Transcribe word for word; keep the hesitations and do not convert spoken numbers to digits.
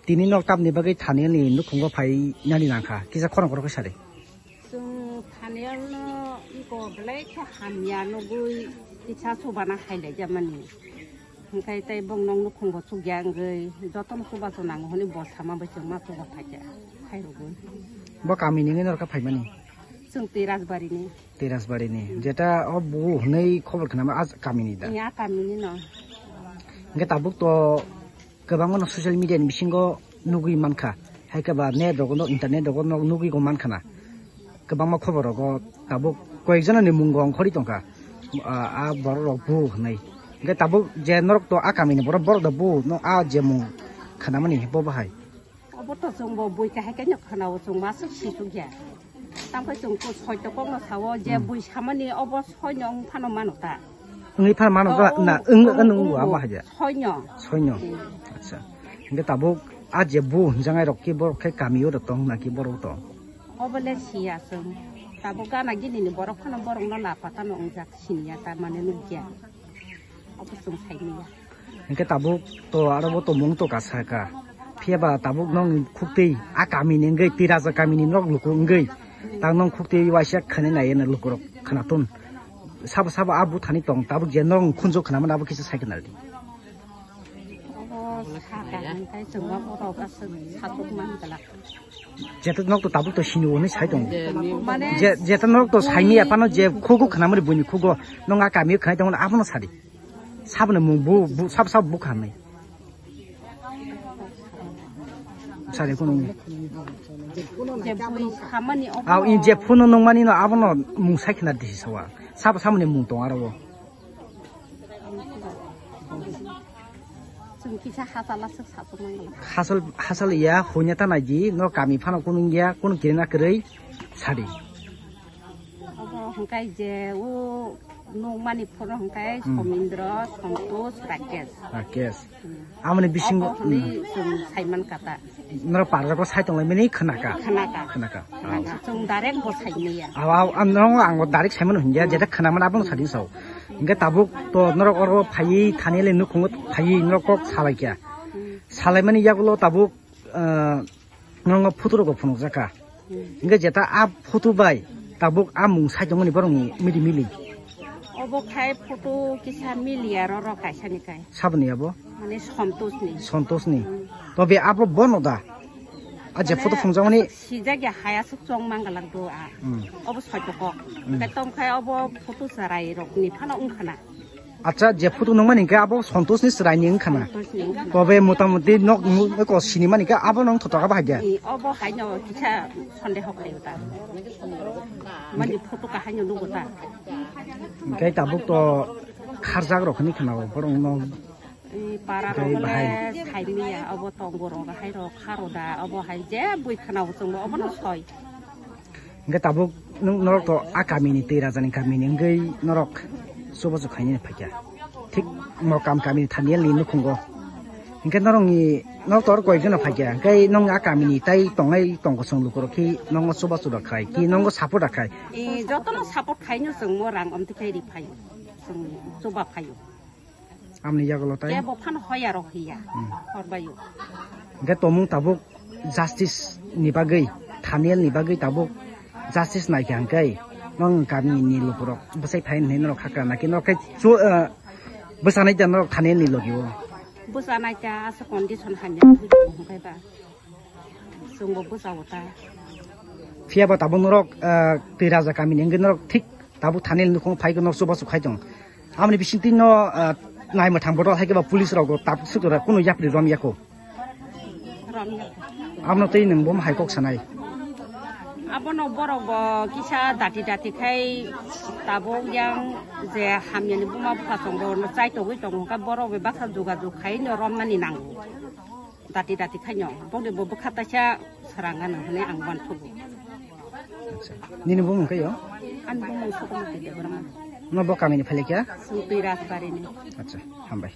Tini nok tamni bagwi Thaniel ni nukhungo phai nani nangkha, kisa khorang khorok khe sadi. Chwng Thaniel no iko belai khe hamya nugwi kisa chubana hai lai jamani. Hwnkhe tei bong nok nukhungo chukya wngwi jotono chubachu nango hwnwi bo sama bai chwng ma chuba phaikha, khairogwi. Bo kami ni wngwi norkha phaimani? Chwng tei Rajbari ni. Tei Rajbari ni. Jeta o bu hwnwi khobor khnama a kami ni da? Iya, kami ni no. Hwnkhe tabuk to kwbangma no social media ni bisingo nugwi mankha. Hai khe ba net rogo no, internet rogo no nugwi go mankha na. Kwbangma khobor rogo tabuk koyek jona ni mung go ongkhorwi tongkha. A, a borok rok bu hwnwi. Hwnkhe tabuk je norok to a kami ni borok, borok do bu no a je mung khnamani bo bahai. Obo to chwng bo bui kahai khe no khwnao, chwng ma swk si suk ya. Tamo khe chwng ko soi to kok no sao je Hmm. bui samani obo soi no wng phano mano ta. Wngwi phano mano ta Oh, na oh, wng oh, wng oh, wng oh, ama haja. Soi no. Soi no. Hmm. Acha. Hingke tabuk a je bu hwnjangai rok ki borok khe kami o rok tong na ki borok tong? Obo le siya chwng. Tabuk gana gini ni borok phano borok no la pata no wngjak siniya ta mane nukya. Obo chwng sai manya. Hingke tabuk to aro bo tongmung to kasa ka. Phiya ba tabuk nong khuktwi a kami ni wngwi, Tiraja kami ni nok luku wngwi, tak nong khuktwi waisa khani nai eno lukurok khwnathun. Sabo sabo a buthani tong, tabuk je nong khunju khwnamani abo kisa sai khwna di. Obo saka hingke chwng ma borok aswk satuk man glak. Jeta nok to tabuk to sini hwnwi sai tongo. Mane Je, jeta nok to saini aphano je khugo khwnamani buini khugo, nong a kami khwnai tongmani abono sadi. Saboni mung bu, bu, sab, sab bu khanai. Sadi kunu. Je bui samani obo. Aw, in je phunu nungmani no abono mung sai khna disi sawa. Sab, saboni mung tong aro. Chwng kisa hasal aswk satung mangla. Hasal, hasal ya, hunya ta naidi, no kami phano kunung ya, kunu kirina kwrwi sadi. Obo hwnkhe je o nukmani phoro hwnkhe Hmm. Somindro, Santosh, Rakesh. Rakesh. Hmm. Amoni bisingo, Obo hwnwi hmm. Chwng saiman kata. Norok parjako sai tonglaimani khnaka. Khnaka. Khnaka. Khnaka. Chwng direct bo saimaya. Aw, aw, ang norok ang direct saimano hingya, jeta khnaman abono sading sao. Hingke tabuk to norok oro phaiwi thani le nukhungo phaiwi norok kok salaikya. Hmm. Salaimani yagulo tabuk, ah, norok photo rok phunukjaka. Hmm. Hingke jeta a photo bai tabuk a mung sai tongmani borokni mili mili. Obo khai photo kisa miliya roro kaisa ni kai. Saboni abo? Mane Santosh ni. Santosh ni. Hmm. Tobe abo bono da? A je photo phunukjakmani? Sijak ya haya suk chong mangala do a. Hmm. Obo soito kok. Hmm. Kai tong khai obo photo sarai rok ni phano wngkhana. Acha, je photo nungmani hingke abo Santosh ni chwrai ni wngkha na? Santosh ni wngkha na. Tobe motamuti nok, nok, nok sinimani hingke abo nong thotok abo hai de? I, obo hai no kisa sondeho khayo ta. Mani photo kahai no nugo ta. Hingke tabuk to kharjak rok hini khana borok no. I, para Hingke rok le bahai. Saimiya, obo tongo rok hai rok kharo da, obo hai je bui khana bo chwngbo obo no soi. Hingke tabuk nwng norok to a kamini tei rajani kamini wngwi norok chubachu khainani phaikha. Thik mo kam kamini Thaniel ni nukhungo. Hingke norokni, norok to oro koyekjano phaikha. Hingke nwng a kamini tai tongnai tongkosong lukurok khe nongo chubachu rok khai, khe nongo support rok khai. E, jotono support khaino chwng mo rang omtwi khai ri phaio. Chwng chuba phaio. Amni yagulo tai. Kebo phano hoya rok hiya. Hmm. Horbaio. Hingke tomung tabuk justice ni bagwi, Thaniel ni bagwi tabuk justice naikha hingke nong kami ni lukurok bwsai phai hinwi norok hakra naki norok khe chu, eh, bwsa naida norok Thaniel ni logi o. Bwsa naida asa condition hamya hingke ba. Chwngbo bwsao ta. Phiya ba tabuk norok, ah, twi raja kamini wngwi norok thik tabuk Thaniel nukhung phai norok chubachu khai tong. Amoni bisingtwi no, ah, naima thang bodol hai khe ba police rok tabuk suk tora kunu yapri rom yako. Rom yako. Amno tei nwng bo hai kok sanai. Abono borok bo kisa dati dati khai tabuk yang je hamyani buma bupha chongo no chai togwi tongo khe borok bai baksa jogajog khai no romnani nango. Dati dati khai no boni bo bwkha taisa srang ano hwnwi ang uanthogo. Acha. Nini bumung khe yo? Ani bumung Sukumati Debbarma. No bo kamini phalikya? Sungtwi Rajbarini. Acha, hambai.